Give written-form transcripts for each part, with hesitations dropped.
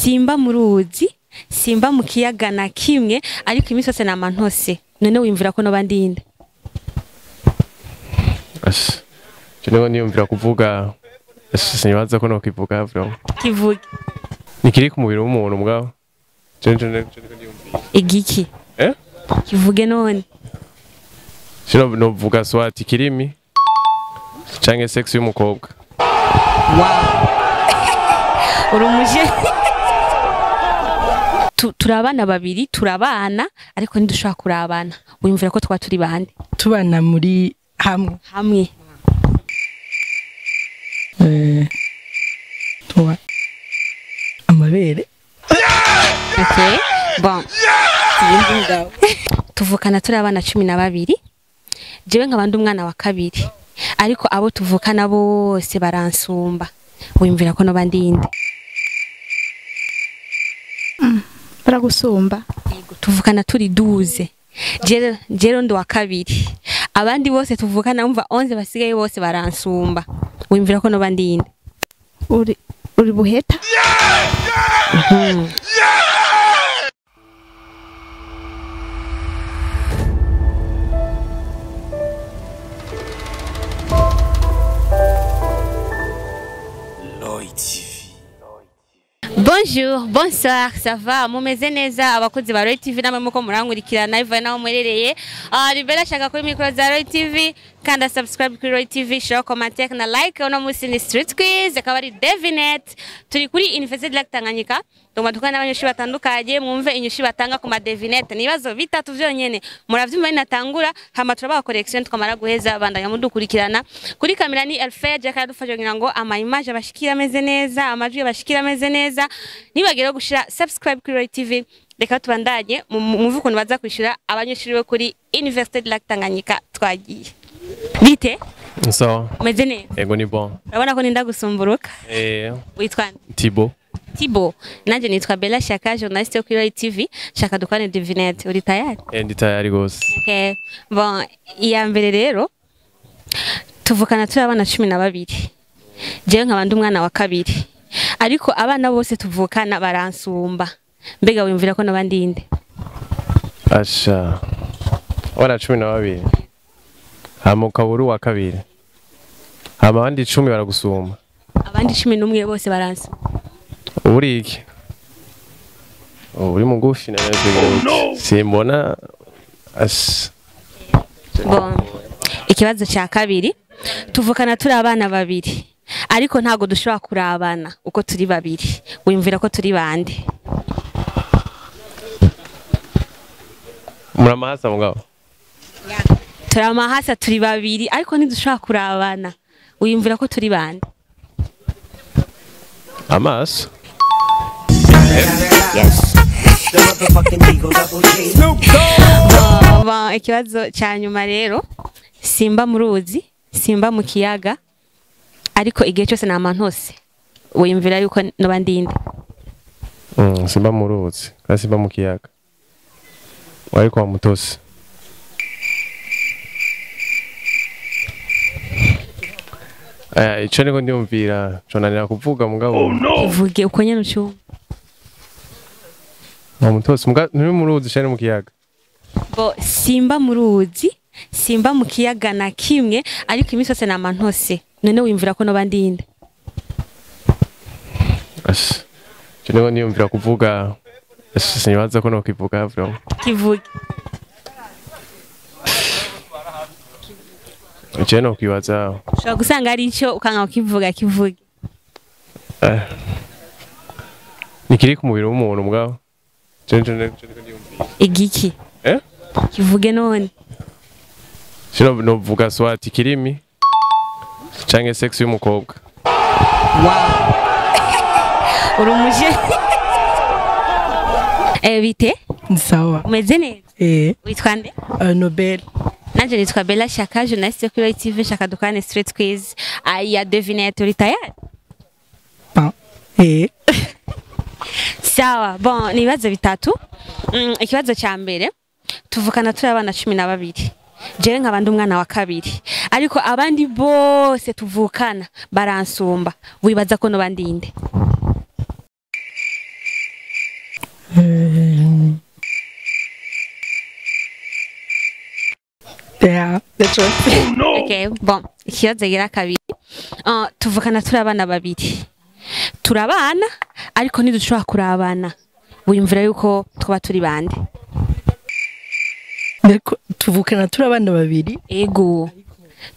Simba mu ruzi, simba mu kiyaga na kimwe, ariko iminsi yose nama ntose. None wiyumvira ko noba ndinde? Asha, je niho niyumvira kuvuga. Asha, sinibaza ko nokivuga vraiment. Kivuge. Nikiri ku mubiri w'umuntu mugabo. Je niho niyumvira. Igiki? Eh? Kivuge none. Je novuga soit ikirimi canke sex y'umukobwa. Wow. Urumuje. Turabana babiri, turabana ariko ntidushobora kurabana. Wiyumvira ko twa turi bande? Tubana muri hamwe. Hamwe. Tuba amabere. Okay. Bon. Tuvukana turi abana 12. Jewe nkabandi umwana wa kabiri. Ariko abo tuvukana bose baransumba. Wiyumvira ko noba ndinde? Baragusumba. Yego, tuvukana turi 12. Jero ndo wa kabiri. Abandi bose tuvukana umva 11 basigaye bose baransumba. Wiyumvira ko noba ndinde? Uri buheta? Bonjour, bonsoir, ça va? Mumeze neza abakozi ba Roy TV namwe muko murankurikirana iva naho mwerereye. Libera shaka kuri micro za Roy TV, kanda subscribe kuri Roy TV, share, comment na like. Uno musi ni Street Quiz, akaba ari Devinet. Turi kuri Université de Lac Tanganyika. Tugomba dukana n'abanyeshuri batandukanye, mwumve inyishu batanga ku ma Devinet. Nibazo bitatu vyonyene. Muravyumva ninatangura, hama turabaha correction tukamara guheza bandanya mudukurikirana. Kuri kamera ni Elfea Jack adufasha kugira ngo ama image abashikira ameze neza, amajwi abashikira ameze neza. Nibagero gushira subscribe kuri Roy TV, reka tubandanye muvuko ukuntu baza kwishura abanyeshuri bo kuri Université de Lac Tanganyika. Twagiye. Bite? Sawa. Umeze neza? Yego ni bon. Urabona ko ninda gusumburuka? Eh. Witwa nde? Thibaut. Thibaut. Nanje nitwa Bella Shaka, journaliste kuri Roy TV. Shaka dukwane devinette. Uri tayari? Eh, ndi tayari gose. Okay. Bon, iya mbere rero tuvukana turi abana 12. Jewe nkabandi umwana wa kabiri. Ariko abana bose tuvukana baransumba. Mbega wiyumvira ko noba ndinde? Asha. Abana 12. Hama ukabura uwa kabiri. Hama abandi 10 baragusumba. Abandi 11 bose baransumba. Uri iki? Uri mugufi na none. Simbona. Asha. Bon. Ikibazo cya kabiri, tuvukana turi abana babiri. Ariko ntago dushobora kurabana uko turi babiri. Wiyumvira ko turi bande? Muramahasa mugabo? Turamahasa turi babiri ariko ntidushobora kurabana. Wiyumvira ko turi bande? Amaso. Yes. Bon, ikibazo cya nyuma rero, simba mu ruzi, simba mu kiyaga, ariko igihe cyose nama ntose. Wiyumvira yuko noba ndinde? Simba mu ruzi, kandi simba mu kiyaga. Ariko wa mutose. Ico niko ndiyumvira, conanira kuvuga mugabo. Ivuge uko nyene ucumva. Wa mutose, muga nturi mu ruzi canke mu kiyaga. Bo, simba mu ruzi, simba mu kiyaga na kimwe, ariko iminsi yose nama ntose. None wiyumvira ko noba ndinde? Asha, je niho niyumvira kuvuga. Asha, sinibaza ko nokivuga vraiment. Kivuge. Je nokwibaza. Ushobora gusanga ari ico ukanka ukivuga, kivuge. Nikiri ku mubiri w'umuntu mugabo. Je niho ndiyumvira. Igiki? Eh? Kivuge none. Je novuga soit ikirimi canke sex y'umukobwa. Wow. Urumuje. Bite? Sawa. Umeze neza? Eh. Witwa nde? Nobel. Nanje nitwa Bella Shaka, journaliste kuri Roy TV. Shaka dukane Street Quiz. Ya devinette, uri tayari? Bon. Eh. Sawa. Bon, ni ibibazo bitatu. Ikibazo cya mbere, tuvukana turi abana 12. Jewe nkabandi umwana wa kabiri. Ariko abandi bose tuvukana baransumba. Wibaza ko noba ndinde? Okay, bon, ikibazo gira kabiri. Tuvukana turi abana babiri. Turabana ariko ntidushobora kurabana. Wiyumvira yuko twaba turi bande? Ariko tuvukana turi abana babiri. Ego.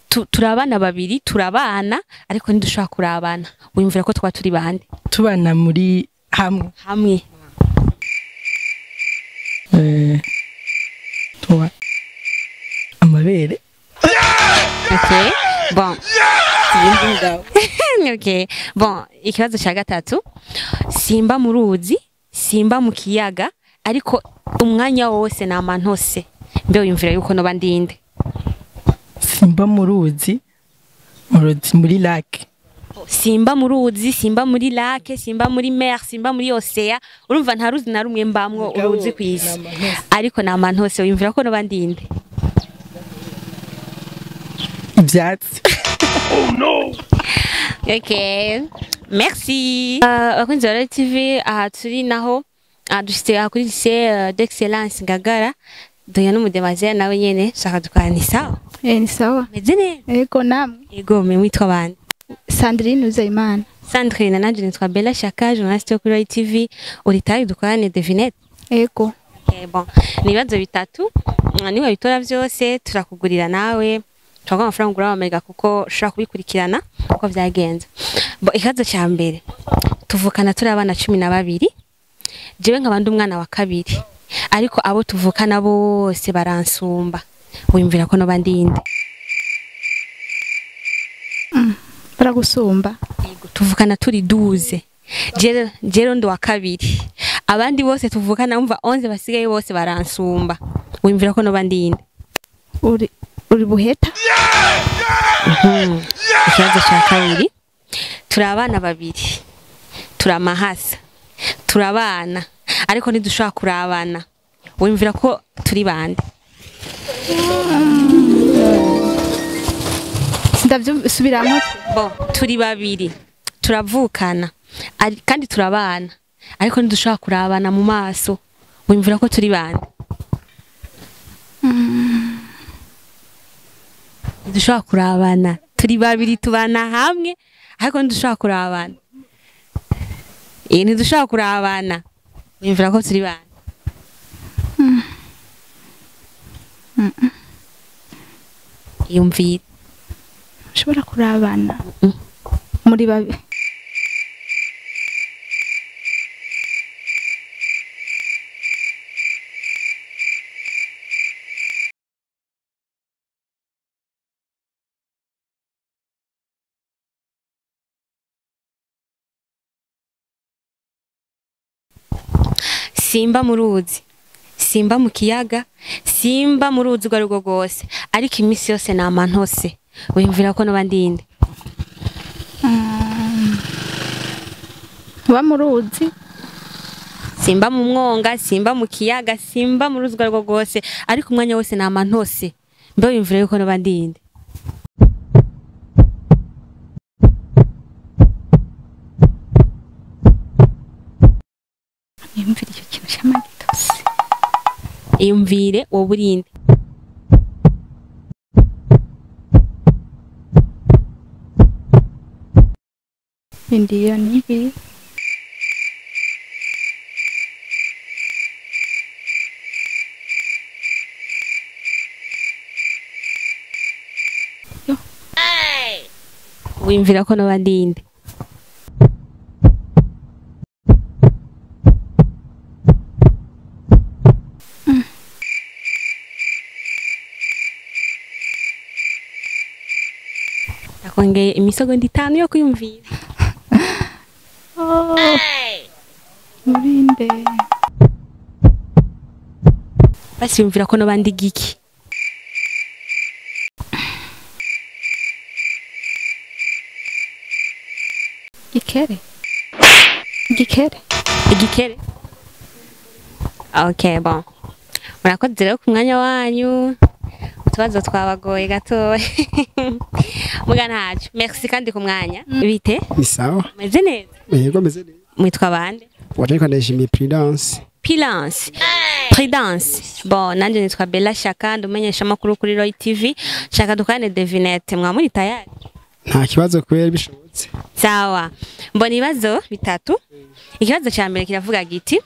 Turi abana babiri, turabana ariko ntidushobora kurabana. Wiyumvira ko twaba turi bande? Tubana muri hamwe. Hamwe. Tuba amabere. Okay. Bon. Okay. Bon, ikibazo cya gatatu. Simba mu ruzi, simba mu kiyaga, ariko umwanya wose nama ntose. Mbe wiyumvira yuko noba ndinde? Simba mu ruzi, muri lac. Simba mu ruzi, simba muri lac, simba muri mer, simba muri océan. Urumva nta ruzi na rumwe mbamwo uruzi kwisi. Ariko nama ntose, wiyumvira ko noba ndinde? Ivyatsi. Oh no. Okay. Merci. Abakunzi ba Royal TV, aha turi naho dushitse aha kuri lycée d'excellence Ngagara. Duhuye n'umudemazelle nawe nyene shaka dukorana sawa. Ni sawa. Meze neza. Ego namwe. Ego, mwe mwitwa bande? Sandrine Uzeyimana. Sandrine, nanje nitwa Bella Shaka, journaliste yo kuri Royal TV. Uri tayari dukorane devinette? Ego. Okay, bon. Ni ibibazo bitatu. Niba bitora vyose turakugurira nawe. Twaguha amafaranga ugura amamega kuko ushobora kubikurikirana uko vyagenze. Bo, ikibazo ca mbere. Tuvukana turi abana 12. Jewe nkaba ndi umwana wa kabiri. Ariko abo tuvukana bose baransumba. Wiyumvira ko noba ndinde? Baragusumba. Yego, tuvukana turi 12. Jero ndi wa kabiri. Abandi bose tuvukana umva 11 basigaye bose baransumba. Wiyumvira ko noba ndinde? Uri buheta. Ikibazo cya kabiri. Turi abana babiri. Turi amahasa. Turabana ariko ntidushobora kurabana. Wiyumvira ko turi bande? Ndavyubiramo. Bon, turi babiri. Turavukana kandi turabana ariko ntidushobora kurabana mu maso. Wiyumvira ko turi bande? Ntidushobora kurabana. Turi babiri tubana hamwe ariko ntidushobora kurabana. Ntidushobora kurabana. Wiyumvira ko turi bande? Yumvira. Ushobora kurabana. Muri babiri. Simba mu ruzi, simba mu kiyaga, simba mu ruzi urwo arirwo rwose, ariko iminsi yose nama ntose. Wiyumvira ko noba ndinde? Uba mu ruzi. Simba mu mwonga, simba mu kiyaga, simba mu ruzi urwo arirwo rwose, ariko umwanya wose nama ntose. Mbe wiyumvira yuko noba ndinde? Yumvira icyo kintu cy'amagitose. Iyumvire wowe urinde. Ndiyo nibi. Yo. Wiyumvira ko noba ndinde? Nakongeye imisogonda 5 yo kwiyumvira. Urinde. Basi yumvira ko noba ndi giki? Gikere. Gikere. Igikere. Okay, bon. Murakoze rero ku mwanya wanyu. Utubazo twabagoye gatoya. Muga ntaco. Merci kandi ku mwanya. Bite? Ni sawa. Meze neza. Yego meze neza. Mwitwa bande? Waje ndayishimiye Prudence. Prudence. Prudence. Bon, nanje nitwa Bella Shaka, ndumenyesha makuru kuri Roy TV. Shaka dukane devinette, mwamuri tayari? Nta kibazo kwera bishobotse. Sawa. Mbona ibibazo bitatu. Ikibazo ca mbere kiravuga giti: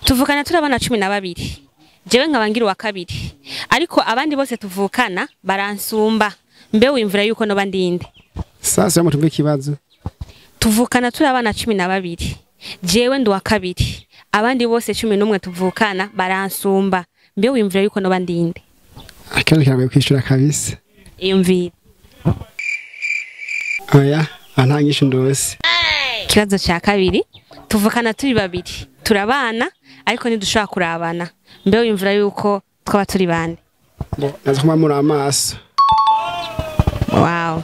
tuvukana turabana 12. Jewe nkabangira wa kabiri. Ariko abandi bose tuvukana baransumba. Mbe wimvura yuko no bandinde. Sasa yamutumve ikibazo. Tuvukana turabana 12. Jewe ndi wa kabiri. Abandi bose 11 tuvukana baransumba. Mbe wimvura yuko no bandinde. Akaje kiragoye kwishura kabisa. Iyumvira. Oya, antangisha ndose. Ikibazo ca kabiri, tuvukana turi babiri, turabana ariko ntidushobora kurabana. Mbe wimvura yuko twaba turi bande? Bo, naza kuma muri amaso. Wow.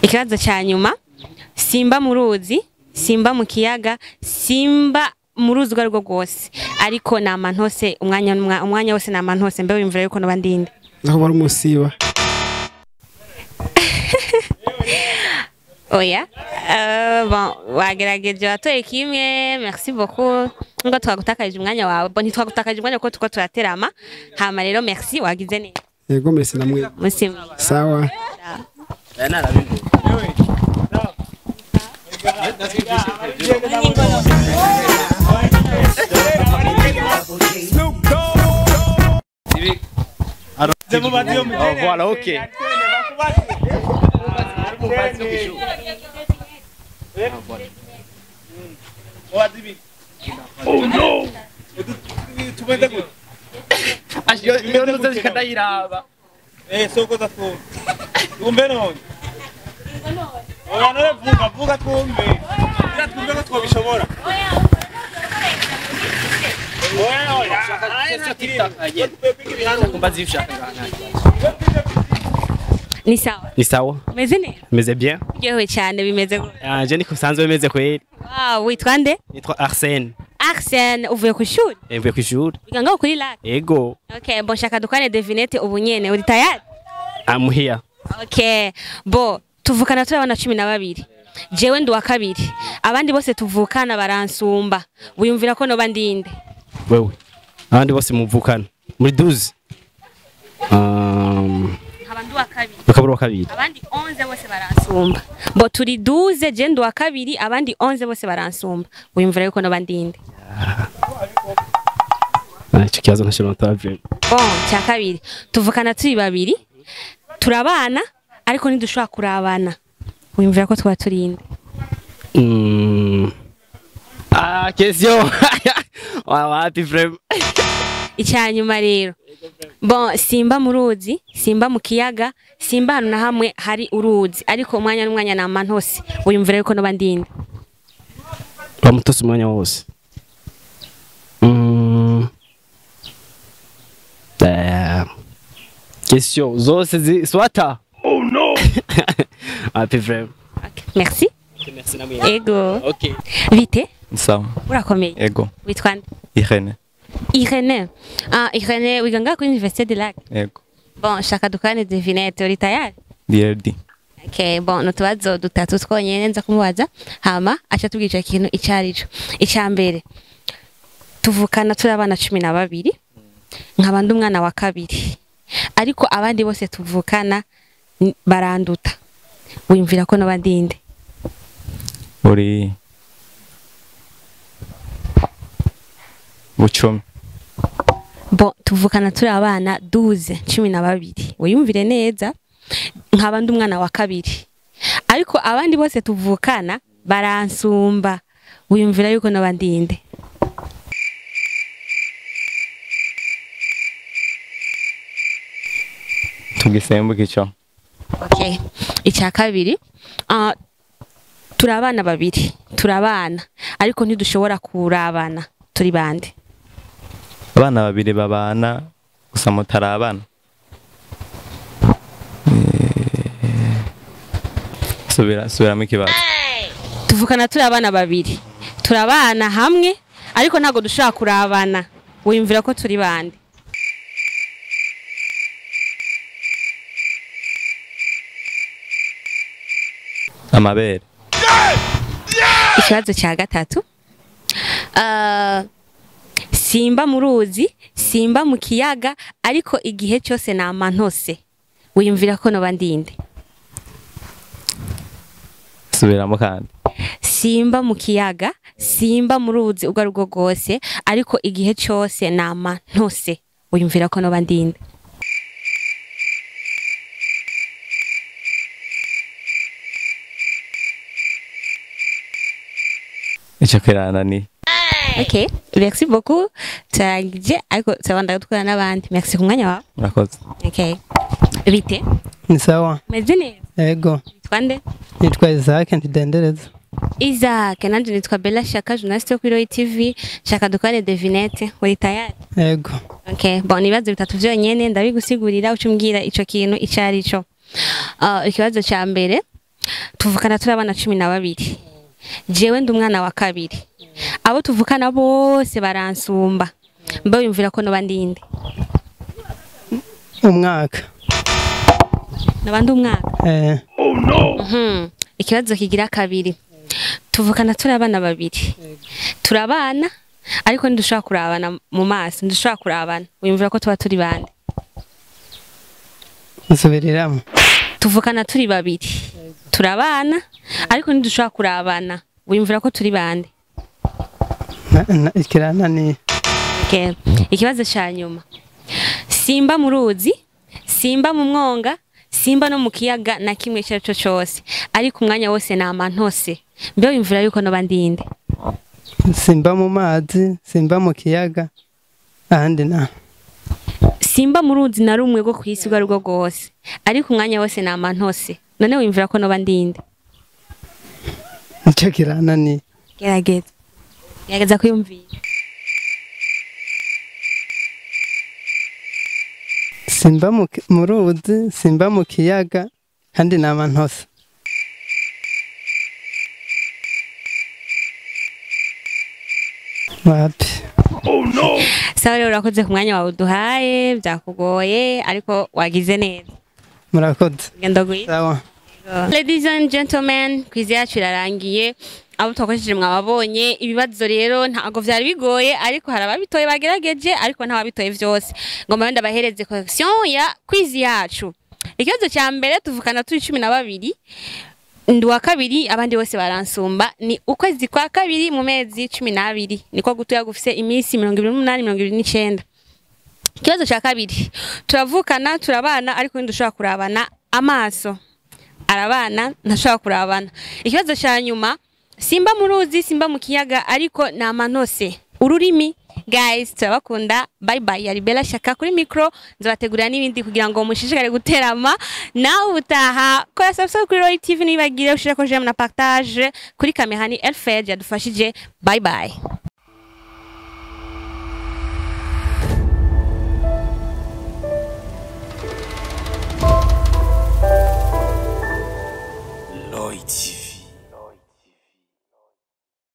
Ikibazo ca nyuma, simba mu ruzi, simba mu kiyaga, simba mu ruzi urwo arirwo rwose, ariko nama ntose umwanya wose nama ntose. Mbe wimvura yuko noba ndinde? Naza kuba ari umusiba. Oya. Bon, wagerageje watoye kimwe, merci beaucoup. Ngo twagutakaje umwanya wawe. Bon, ntitwagutakaje umwanya kuko tuko turaterama. Hama rero merci, wagize neza. Yego merci namwe. Musi. Sawa. Voilà, ok. Oh no! Ni sawa. Ni sawa. Meze neza. Meze bien. Yewe cyane bimeze gute? Je niko sanzwe bimeze kweli. Wow, witwa nde? Nitwa Arsène. Arsène, uvuye ku ishuri? Mvuye ku ishuri. Wiga ngaho kuri Lac? Ego. Okay, bon shaka dukane devinette ubu nyene. Uri tayari? I'm here. Okay. Bo, tuvukana turi abana 12. Jewe ndi wa kabiri. Abandi bose tuvukana baransumba. Wiyumvira ko noba ndinde? Wewe. Abandi bose muvukana. Muri 12. Abandi wa kabiri. Bakabura wa kabiri. Abandi 11 bose baransumba. Bo turi 12, je ndi wa kabiri, abandi 11 bose baransumba. Wiyumvira yuko noba ndinde? Icyo kibazo ntashobora gutavye. Bon, cya kabiri. Tuvukana turi babiri. Turabana ariko ntidushobora kurabana. Wiyumvira ko twaba turinde? Ah, question. Wapi vraiment. Icyanyuma rero. Bon, simba mu ruzi, simba mu kiyaga, simba hano na hamwe hari uruzi, ariko umwanya n'umwanya nama ntose. Wiyumvira yuko noba ndinde? Bamutose umwanya wose. Question zose zi swata. Oh no. Happy vraiment. Okay, merci. Merci namwe. Ego. Okay. Vite? Sawa. Urakomeye. Ego. Witwa nde? Irene. Irene. Ah, Irene, wiga ngaho kuri Université de Lac. Ego. Bon, shaka dukane devinette, uri tayari? Ndi. Okay, bon, nutubazo dutatu twonyene nza kumubaza, hama acha tubwira ikintu icarico. Ica mbere. Tuvukana turi abana 12. Nkaba ndi umwana wa kabiri. Ariko abandi bose tuvukana baranduta. Wimvira ko noba ndinde? Uri Bucumi. Bon, tuvukana turi abana 12, 12. Wiyumvire neza. Nkaba ndi umwana wa kabiri. Ariko abandi bose tuvukana baransumba. Wiyumvira yuko noba ndinde? Tugisembuke ico. Okay. Icya kabiri, turi abana babiri, turabana ariko ntidushobora kurabana, turi bande? Abana babiri babana gusa mutarabana. Subiramo ikibazo. Tuvukana turi abana babiri, turabana hamwe ariko ntago dushobora kurabana. Wiyumvira ko turi bande? Amabere. Ikibazo cya gatatu. Simba mu ruzi, Simba mu kiyaga, ariko igihe cyose nama ntose. Wiyumvira ko noba ndinde? Subiramo kandi. Simba mu kiyaga, simba mu ruzi ubwo ari bwo bwose, ariko igihe cyose nama ntose. Wiyumvira ko noba ndinde? Ico kirananiye. Okay, merci beaucoup. Turangije, ariko turabanda gutwara n'abandi. Merci ku mwanya wawe. Murakoze. Okay. Bite? Ni sawa. Meze neza. Ego. Witwa nde? Nitwa Isaac Ntidendereza. Isaac, nanje nitwa Bella Shaka, journaliste wo kuri Roy TV. Shaka dukore devinette. Uri tayari? Ego. Okay, bon, ibibazo bitatu vyonyene ndabigusigurira uca umbwira ico kintu ico ari cyo. Ikibazo ca mbere, tuvukana turi abana 12. Jewe ndi umwana wa kabiri. Abo tuvukana bose baransumba. Mbe wiyumvira ko noba ndinde? Umwaka. Noba ndi umwaka? Eh. Ikibazo kigira kabiri. Tuvukana turi abana babiri. Turabana ariko ntidushobora kurabana mu maso, ntidushobora kurabana. Wiyumvira ko tuba turi bande? Nsubiriramo. Tuvukana turi babiri. Turabana ariko ntidushobora kurabana. Wiyumvira ko turi bande? Ikirananiye. Okay. Ikibazo ca nyuma. Simba mu ruzi, simba mu mwonga, simba no mu kiyaga na kimwe icyo ari cyo cyose, ariko umwanya wose nama ntose. Mbe wiyumvira yuko noba ndinde? Simba mu mazi, simba mu kiyaga, ahandi na. Simba mu ruzi na rumwe rwo kw'isi ubwo ari bwo bwose, ariko umwanya wose nama ntose. None wiyumvira ko noba ndinde? Nico kirananiye. Gerageza. Gerageza kwiyumvira. Simba mu ruzi, simba mu kiyaga, kandi nama ntose. Wapi. Sawa rero, urakoze ku mwanya wawe uduhaye, byakugoye ariko wagize neza. Murakoze. Genda gwiza. Sawa. Ladies and gentlemen, quiz yacu irarangiye. Abo twakoresheje mwababonye. Ibibazo rero ntabwo vyari bigoye, ariko hari ababitoye bagerageje, ariko nta wabitoye vyose. Ngomba rero ndabahereze correction ya quiz yacu. Ikibazo ca mbere, tuvukana turi 12. Ndi wa kabiri, abandi bose baransumba. Ni ukwezi kwa kabiri mu mezi 12, niko gutoya gufise iminsi 28, 29. Ikibazo ca kabiri, turavukana turabana ariko ntidushobora kurabana amaso. Arabana ntashobora kurabana. Ikibazo ca nyuma, simba mu ruzi, simba mu kiyaga, ariko nama ntose. Ururimi. Guys, turabakunda. Bye bye. Yari Bella Shaka kuri micro, nzabategurira n'ibindi kugira ngo mushishikare guterama. Nawe ubutaha kora subscribe kuri Roy TV, nibagire ushire ko j'aime na partage. Kuri kamera ni Elfed yadufashije. Bye bye.